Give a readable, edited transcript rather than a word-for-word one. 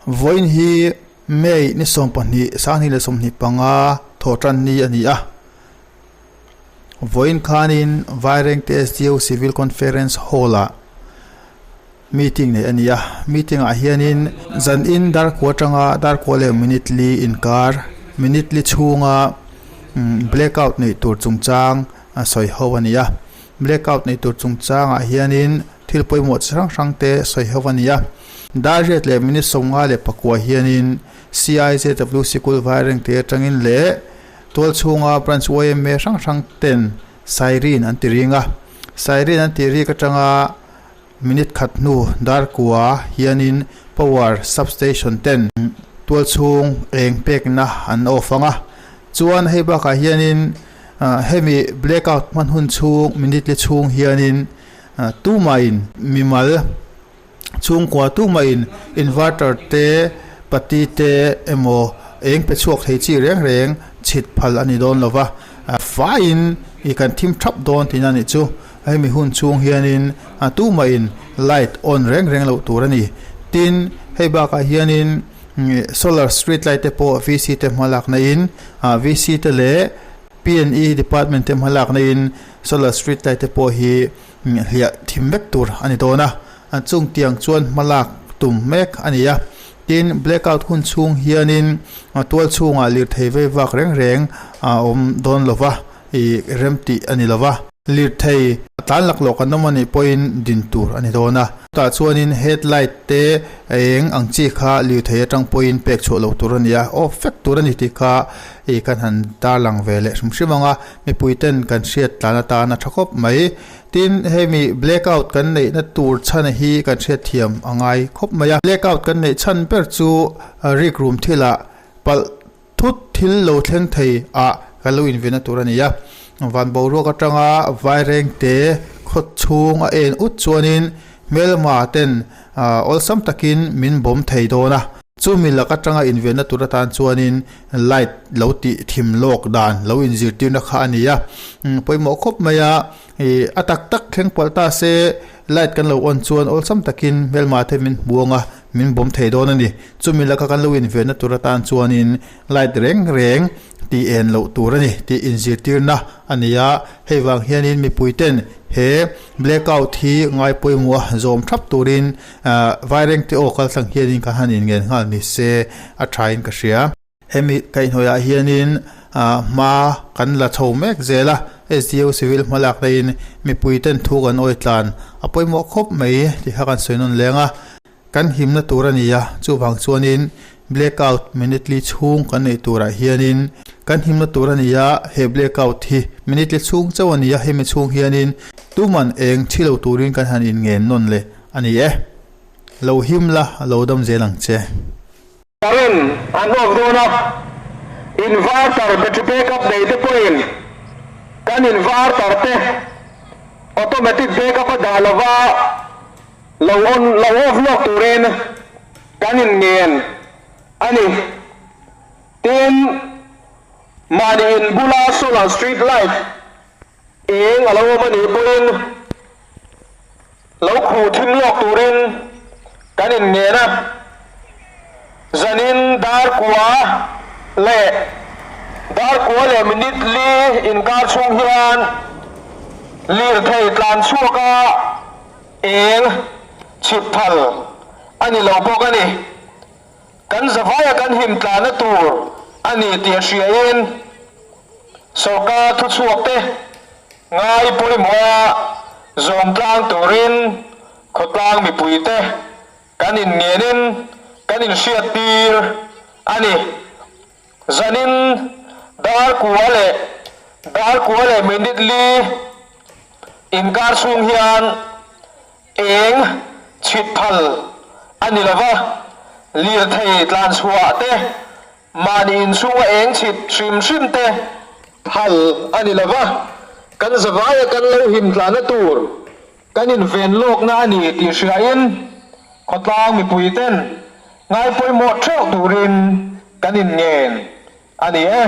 Vawiin hi May ni 12 2025 thawhtan ni a ni a. Vawiin khanin Vairengte SDO Civil Conference Hall-ah meeting neih a ni a. Meeting ah hianin zanin darkua atanga darkua leh minute li inkar minute li chhunga blackout neih tur chungchang a sawi ho a ni a. Blackout neih tur chungchangah hianin thil pawimawh chi hrang hrang te sawi ho a ni a. Dar riat leh minute 54 hianin CIJW sikul Vairengte atangin leh tualchhunga branch yma hrang hrang ten siren an ti ring a. Siren an tih rik atanga minute khat hnu dar kua hianin power substation ten tualchhung eng pekna an off ang a. Chuan hei bakah hianin hemi blackout hman hun chhung minute li chhung hianin tumahin mimal chhungkua tumahin inverter te pati te emaw eng pe chhuak thei chi reng reng chhit phal a ni dawn lo va, faiin ih kan thim thap dawn tihna a nih chu. Hemi hun chhung hianin tumahin light on reng reng loh tur a ni. Tin, hei bakah hianin solar street light te pawh VC te hmalakna in VC te leh P&E department te hmalakna in solar street light te pawh hi hliah thim vek tur a ni dawn a, chung tiang chuan hmalak tum mek a ni a. Tin, blackout hun chhung hianin tual chhungah lirthei vei vak reng reng a awm dawn lo va, ih remtih a ni lo va. Lirthei tlan laklawh kan awm a nih pawhin din tur a ni dawn a. Chutah chuanin headlight te eng ang chi kha lirthei atang pawhin pek chhuah lo tur a ni a, off vek tur a ni tih kha ih kan han tarlang ve leh hrim hrim ang a, mipui ten kan hriat tlan atan a tha khawp mai. Tin, hemi blackout kan neihna tur chhan hi kan hriatthiam a ngai khawp mai a. Blackout kan neih chhan ber chu rikrum thilah palh thut thil lo thleng thei ah kan lo invenna tur a ni a. Van boruak atanga vairengte khaw chhung a en ut chuanin hmelma ten awlsam takin min bawm thei dawn a. Chumi lak atanga invenna tur atan chuanin light lo tih thim lawk dan lo inzirtirna kha a ni a. Pawimawh khawp mai a, a tak tak thleng palh ta se light kan lo on chuan awlsam takin hmelma te min hmu ang a, min bawm thei dawn a ni. Chumi laka kan lo invenna tur atan chuanin light reng reng tih en loh tur a ni tih inzirtirna a ni a. Hei vang hianin mipui ten he blackout hi ngai pawimawh a zawm thap turin Vairengte aw kaltlang hianin ka han inngen nghal ni se a thain ka hria. Hemi kaihhnawihah hianin hma kan la chho mek zel a, SDO Civil hmalak laiin mipui ten thu kan awi tlan a pawimawh khawp mai tih kha kan sawi nawn leng a. Kan himna tur a ni a, chuvang chuanin blackout minute li chhung kan neih turah hianin kan himna tur a ni a, he blackout hi minute li chhung chauh a ni a, hemi chhung hianin tuman eng thi lo turin kan han inngen nawn leh a ni e. Lo him la, lo dam zel ang che. Current an off dawn a, inverter battery backup nei te pawhin kan inverter te automatic backup a dah lova lo on lo off lawk turin kan inngen a ni. Tin, mahni in bula solar street light eng a lo awm a nih pawhin Lo khuh thim lawk turin kan inngen a, zanin dar kua leh dar kua leh minute li inkar chhung hian lirthei tlan chhuaka eng chhip phal a ni lo bawk a ni. Kan zavaia kan him tlanna tur a ni tih a hriain sawrkar thuchhuakte ngai pawimawha zawm tlang turin khawtlang mipuite kan inngenin kan inhriattir a ni. Zanin dar kua leh dar kua leh minute li inkar chhung hian Eng chhit phal a ni lo va, lirthei tlan chhuah te, mahni inchhunga eng chhit hrim hrim te phal a ni lo va, kan zavaia kan lo him tlana tur kan inven lawkna a ni tih hriain khawtlang mipuiten ngai pawimawh theuh turin kan inngen a ni e.